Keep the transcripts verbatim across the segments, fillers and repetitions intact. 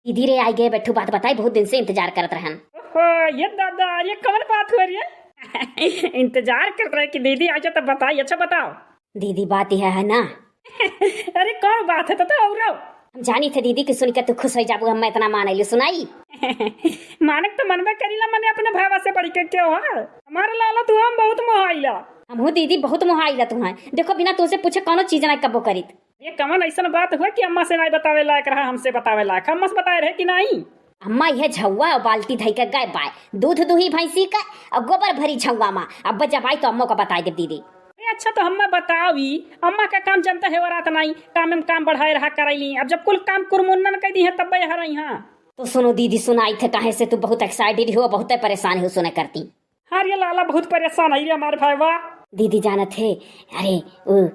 दीदी रे, आई गए, बैठू, बात बताई, बहुत दिन से इंतजार करत रहन। ओहो, ये दादा, ये कौन बात हो रही है? इंतजार कर रहे कि दीदी आ जाए तब बताई। अच्छा बताओ। दीदी, बात यह है ना। अरे कौन बात है तो, तो और हम जानी थे दीदी कि सुन के तू खुश हो जाबू, हम इतना मान ले सुनाई। मानक तो मनबे करीला, मने अपने भावा से बढ़ के क्यों है? हमारे लाला तू हम बहुत मोहाइला। हमहू दीदी बहुत मोहाइला तू है। देखो, बिना तुझसे पूछे कौनो चीज ना कबो करीत। ये कवन ऐसन बात हुआ कि अम्मा से नहीं बतावे लायक रहा, हमसे बतावे लायक? अम्मा से बताए रहे कि नहीं? अम्मा यह झौवा और बाल्टी धई के गए बाय, दूध दुही भैंसी का और गोबर भरी झौवा मा। अब जब आई तो अम्मा को बताई देब दीदी। अरे अच्छा, तो हम्मा बताओ, ई अम्मा का काम जनता है, वो रात नहीं काम में काम बढ़ाए रहा करैली। अब जब कुल काम कुरमुन्नन कह दी है तब यह रही हाँ। तो सुनो दीदी, सुनाई थे, काहे से तू बहुत एक्साइटेड हो, बहुत परेशान हो सुने करती। हाँ रे लाला, बहुत परेशान है रे हमारे भाई, वाह। दीदी जानत है, अरे, उ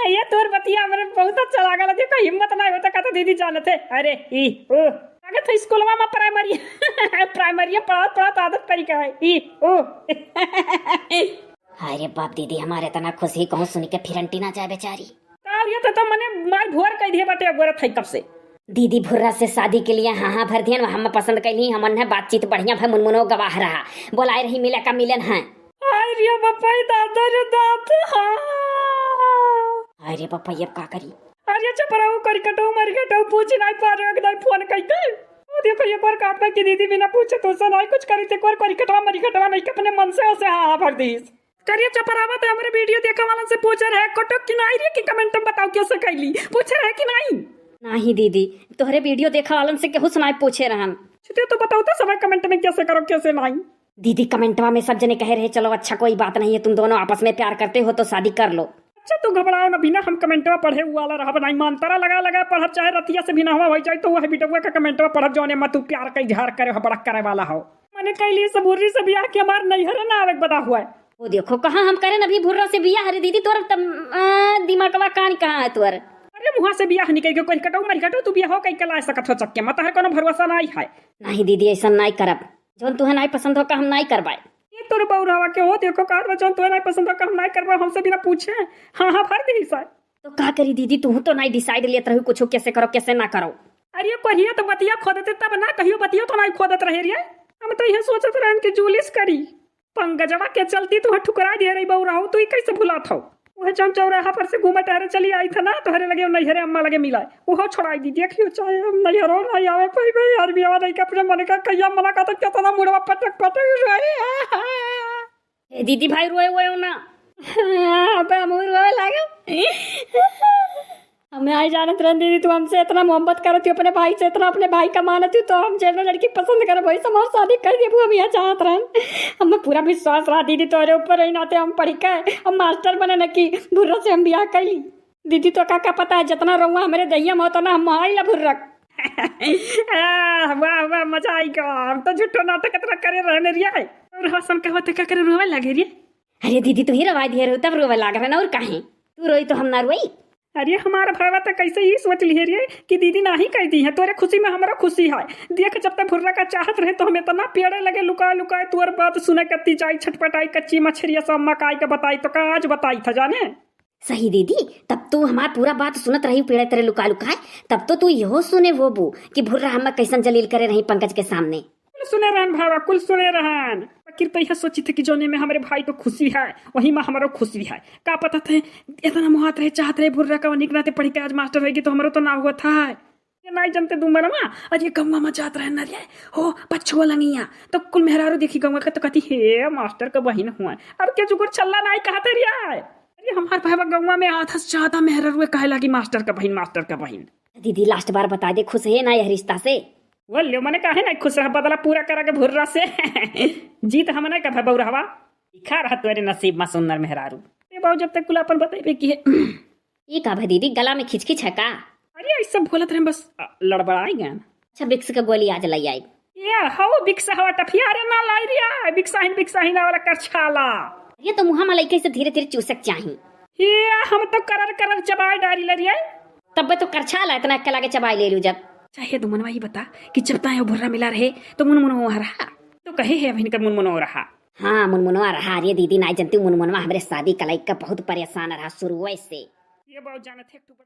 ये तोर बतिया हमरे बहुत अच्छा लागल। देखो, हिम्मत नहीं होता, कहता दीदी जानत है, अरे, ई, उ। लागत है स्कूलवा में प्राइमरी, प्राइमरी में पढ़त पढ़त आदत पड़ी का है, ई, उ। अरे बाप दीदी, हमारे इतना खुशी कहूँ सुन के फिर अंटी ना जाए बेचारी। का ये तो, तो मने मार भोर कह दिए बाटे, अगोरत है कब से। दीदी भुर्रा से शादी के लिए हाँ हाँ भर दिहन, हम पसंद कैली, हमन है बातचीत बढ़िया भय, मुनमुनो गवाह रहा, बोलाए रही मिले का मिलन है। हाय रे बप्पा, दादा रे दादा, हाँ। हाय रे बप्पा, अब का करी? अरे चपराऊ करिकटऊ मरिकटऊ पूछ नहीं पा रहे, एकदम फोन कई के। ओ देखो, एक बार कहत बा कि दीदी बिना पूछे तो से नहीं कुछ करी, तो एक बार करिकटवा मरिकटवा नहीं के अपने मन से उसे हाँ हाँ भर दीस। करिए चपरावा तो हमरे वीडियो देखे वालन से पूछे रहे, कटो कि नहीं रे, कि कमेंट में बताओ कैसे कैली, पूछे रहे कि नहीं? नहीं दीदी, तोहरे वीडियो देखे वालन से केहू से नहीं पूछे रहन। छुट्टी तो बताओ तो समय कमेंट में कैसे करो, कैसे नहीं। दीदी, कमेंटवा में सब जने कहे रहे, "चलो अच्छा, कोई बात नहीं है, तुम दोनों आपस में प्यार करते हो तो शादी कर लो।" अच्छा, तू घबराओ ना, बिना हम कमेंटवा पढ़े उ वाला रहब नहीं, मंतरा लगा लगा पढ़ब, चाहे रतिया से भी नहवा हो जाए तो वह बिटुआ का कमेंटवा पढ़ब, जौने में तू प्यार का इजहार करे हो, बड़ा करे वाला हो। मने कैली से भुर्री से बियाह के हमार नैहर ना आवे के बदा हुआ है। वो देखो, कहाँ हम करें अभी भुर्रा से बियाह। अरे दीदी, तोर तम-, आ, दिमागवा कान कहाँ है तोर? अरे मुँहा से बियाह निकल के कोई कटो मर कटो, तू बियाह हो कहीं कला सकत हो चक्के मत, हर कोनो भरोसा नहीं है। नहीं दीदी, ऐसा नहीं करब। जौन तुहे नाई पसंद हो का हम नाई करबाए। ये तोर बउरावा के हो, देखो कहत बा, जौन तुहे नाई पसंद हो का हम नाई करबाए, हमसे बिना पूछे हाँ हाँ भर दी सर। तो का करी दीदी, तू तो नाई डिसाइड लेत रहू कुछ, कैसे करो कैसे ना करो। अरे पढ़िए तो बतिया खोदते तब ना, कहियो बतियो तो नाई खोदत रहे रे। हम तो यह सोचत रहन कि जूलिस करी, पंकजवा के चलती तुहे ठुकरा दे रही बउराऊ, तू ई कैसे भुलात हो? वह जौन चौराहा पर से घूमे टहरे चली आई था ना, तोहरे लगे नैहरे अम्मा लगे मिला, उहो छोड़ाई दी। देखियो, चाहे हम नैहरो नहीं आवे पाई भाई, यार बियाह नहीं के अपने मन का कहिया मना का तो कितना मुड़वा पटक पटक रोए। ए दीदी भाई रोए हुए हो ना। हाँ, अब हम रोए लागे। हम नहीं जानत रहन दीदी, तू हमसे इतना मोहब्बत करत हो, अपने भाई से इतना अपने भाई का मानत हो, तो हम जैसे लड़की पसंद करब वही से हमार शादी कर देबू, हम यह चाहत रहन। हमें पूरा विश्वास रहा दीदी तोरे ऊपर, यही नाते हम पढ़ के हम मास्टर बने न कि भुर्रा से हम बियाह कैली। दीदी तो का, का पता है, जितना रउआ हमरे दहिया में उतना हम मोहाइला भुर्रक। आह, वाह, वाह, मजा आई गवा। हम तो झूठो नाटक इतना करे रहने रिया है। और हसन कहवा ते का करे रोवे लगे रे? अरे दीदी, तू ही रोवा दिए रहो, तब रोवे लाग रहे ना, और काहे? तू रोई तो हम ना रोई। अरे हमारा भावा तो कैसे ही सोच लिए रे कि दीदी नाही कह दी है, तोरे खुशी में हमारा खुशी है। देख, जब तक भुर्रा का चाहत रहे तो हम इतना पेड़े लगे लुका लुकाए तोर बात सुने, कत्ती जाई छटपटाई, कच्ची मछरिया सब मकाई के बताई, तो का आज बताई था जाने? सही दीदी, तब तू हमार पूरा बात सुनत रही पेड़े तरे लुका लुकाए, तब तो तू यहो सुने वो बू कि भुर्रा हमें कैसन जलील करे रही पंकज के सामने। कुल सुने रहन भावा, कुल सुने रहन। आखिर तो यह सोची थे कि जोने में हमारे भाई को खुशी है, वही में हमारो खुशी है। का पता थे, इतना मुहात रहे, चाहत रहे, भुर्रा का निक नाते पढ़ के आज मास्टर होगी तो हमारो तो ना हुआ था। ये नहीं जानते दू मनवा, और ये गम्मा में जात रहे ना रे, हो, पछुआ लंगिया, तो कुल मेहरारू देखी गम्मा का तो कहती, "हे, मास्टर का बहिन हुआ।" अब के जुगुर छल्ला नहीं कहते रे। अरे हमार भाई गम्मा में आधा से ज्यादा मेहरारू कहे लगी, "मास्टर का बहिन, मास्टर का बहिन।" दीदी, लास्ट बार बता दे, खुश है ना यह रिश्ता से? वो ले, मने काहे नहीं खुश रहा, बदला पूरा करा के भुर्रा से। जीत हमने का भय बउरहवा, लिखा रहा तोरे नसीब में सुंदर मेहरारू। ए बाबू, जब तक कुल अपन बतेबे की है। ई का भा दीदी, गला में खिचखिच है का? अरे, ऐसे बोलत रहे बस, अ, लड़बड़ाई गए। अच्छा, विक्स के गोली आज लई आई। ये हव विक्स हवा टफिया, अरे ना लाई रिया, विक्स आहिन, विक्स आहिन वाला करछाला। अरे, तो मुँहा में लइके से धीरे धीरे चूसक चाही। ये हम तो करर करर चबाए डारी लरिया। तब तो करछाला इतना के लागे चबाए ले लू जब। चाहे तू मनवा ही बता कि जब ताए भुर्रा मिला रहे, तो मुनमुनो वहाँ रहा। तो कहे है अब इनका मुनमुनो रहा। हाँ, मुनमुनवा रहा। अरे दीदी, नाई जनती, मुनमुनवा हमरे शादी का लइका बहुत परेशान रहा शुरुए से। ये बात जानत है, एक ठो बड़ा